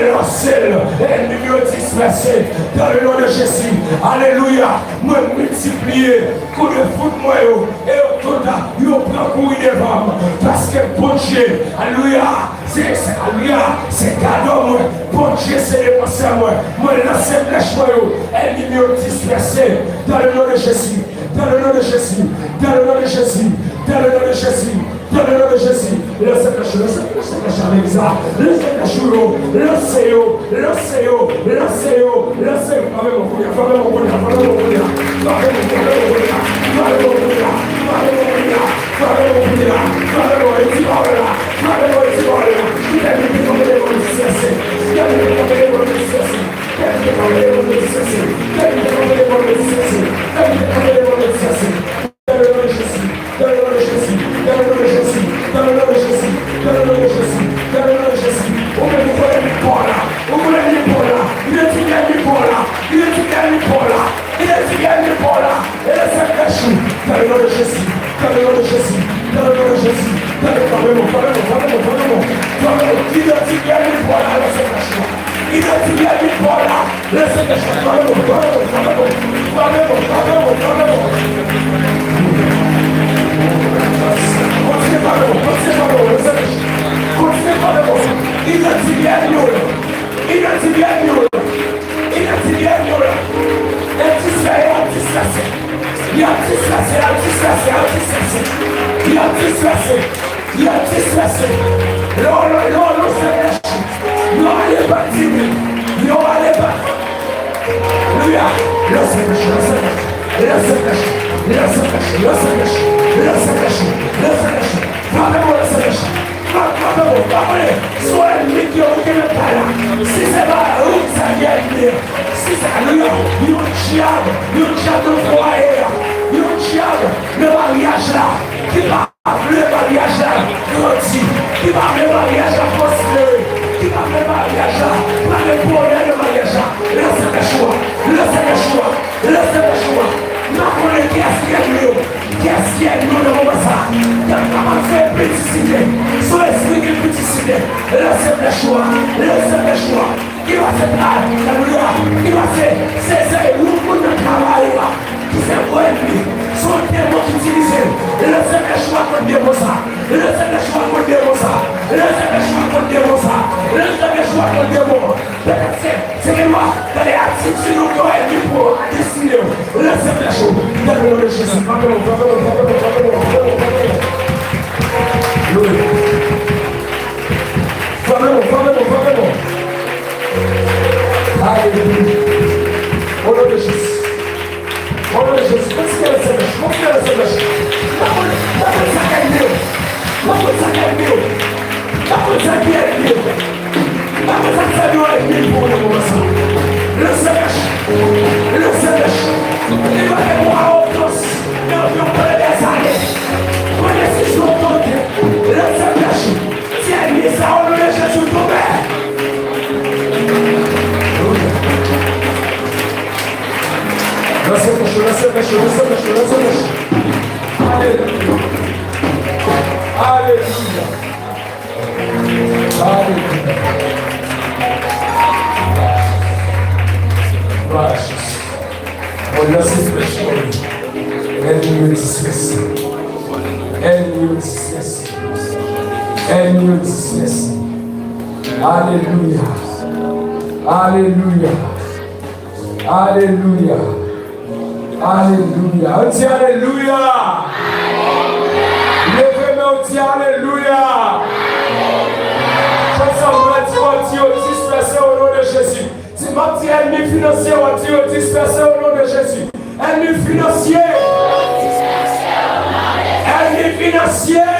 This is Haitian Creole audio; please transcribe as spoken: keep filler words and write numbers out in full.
lanse l. Ènmi m yo dispèse dans le nom de Jésus. Alelouya. Mwen miltipliye kou de foud mwen yo. E yo tout, yo pran kouri devan m. Paske Bondye, alelouya, se, se, alelouya, se gadò mwen. Bondye se defansè mwen. Mwen lanse flèch mwen yo. Ènmi m yo dispèse dans le nom de Jésus. Dans le nom de Jésus. Dans le nom de Jésus. Dans le nom de Jésus. Dans le nom de Jésus. Lanse flèch yo, lanse, lanse flèch avèk sa. Lanse flèch yo, lanse yo, lanse yo, lanse yo, lanse yo. Frape mwen kounye a, frape mwen kounye a, frape mwen kounye a. Frape mwen, frape mwen kounye a, frape mwen kounye a, frape mwen kounye a, frape mwen kounye a, frape mwen, e di pawòl la, frape mwen, e di pawòl la. Kite m te kanpe devan m dispèse. Kite m te kanpe devan m dispèse. Kite m te kanpe devan m dispèse. Kite m te kanpe devan m dispèse. Kite m te kanpe devan m dispèse. Dans le nom de Jésus, dans le nom de Jésus, dans le nom de Jésus, dans le nom de Jésus, dans le nom de Jésus, dans le nom de Jésus. Ou menm ou voye ènmi pa w la, ou voye ènmi pa w la, idantite ènmi pa w la, idantite ènmi pa w la, idantite ènmi pa w la, e lanse flèch ou. Dans le nom de Jésus, dans le nom de Jésus, dans le nom de Jésus, dans le nom de Jésus, dans le nom de Jésus, dans le nom de Jésus, idantite ènmi pa w la, lanse flèch ou. Idantite ènmi pa w la. Lanse flèch la, frape mwen, frape mwen, frape mwen, frape mwen, frape mwen, frape mwen. Kontinye frape mwen, kontinye frape mwen, lanse flèch. Kontinye frape mwen. Idantite ènmi w la. Idantite ènmi w la. Idantite ènmi w la. E dispè, e ap dispèse. Y ap dispèse, y ap dispèse, y ap dispèse. Y ap dispèse. Y ap dispèse. Lè w, lè w, lè w lanse flèch ou, yo ale pa di wi. Yo ale pa. Alelouya. Lanse flèch, lanse flèch. Lanse flèch, lanse flèch, lanse flèch, lanse flèch, lanse flèch. Frape pou lanse flèch. Frape, frape pou, frape. Sou ènmi ki yo kenbe batay la. Si se pa ou ki sèvi ènmi an. Si se, alelouya, yon dyab, yon dyab nan fwaye a. Yon dyab nan maryaj la. Ki pa vle maryaj la grandi, ki pa vle maryaj la pwospere, ki pa vle maryaj la, pa gen bonè nan maryaj la. Lanse flèch ou a, lanse flèch ou a, lanse flèch ou a. M pa konnen kiyès ki ènmi w, kiyès ki ènmi w nan moman sa a. Y ap kapab fè piblisite sou espri ki piblisite. Lanse flèch ou a, lanse flèch ou a. Ki pase travay, alelouya, ki pase, se, se yon moun nan travay ou a, ki se gwo ènmi, se yon demon ki itilize l. Lanse flèch ou a kont demon sa. Lanse flèch ou a kont demon sa. Lanse flèch ou a kont demon sa. Lanse flèch ou a kont demon. Petèt se, se gen lwa, gade atitid ou gen yon ènmi pou destine w. Lanse flèch ou. Dans le nom de Jésus. Frape mwen, frape mwen, frape mwen, frape mwen, frape mwen, frape mwen. Frape mwen, frape mwen, frape mwen. Alelouya. O non de Jezi. O non de Jezi. Kontinye lanse flèch. Kontinye lanse flèch. M pa konn, m pa konn sa k ènmi w. M pa konn sa k ènmi w. M pa konn sa k ènmi w. M pa konn sa k fè yo ènmi pou w nan moman sa. Lanse flèch. Lanse flèch. Li pa gen pou arogans. Nan yon premye zane. Pran desizyon otorite. Lanse flèch. Ti ènmi sa, o non de Jezi, tonbe! Lanse flèch yo, lanse flèch yo, lanse flèch yo, lanse flèch yo. Alelouya. Alelouya. Alelouya. Glwa a Jezi. Mwen lanse flèch mwen. Ènmi yo dispèse. Ènmi yo dispèse. Ènmi yo dispèse. Alelouya. Alelouya. Alelouya. Alelouya. Ann di alelouya. Leve men w, di alelouya. Fè sanblan di w ap di yo dispèse o non de Jezi. Di, m ap di ènmi finansye, w ap di yo dispèse o non de Jezi. Ènmi finansye. Ènmi finansye.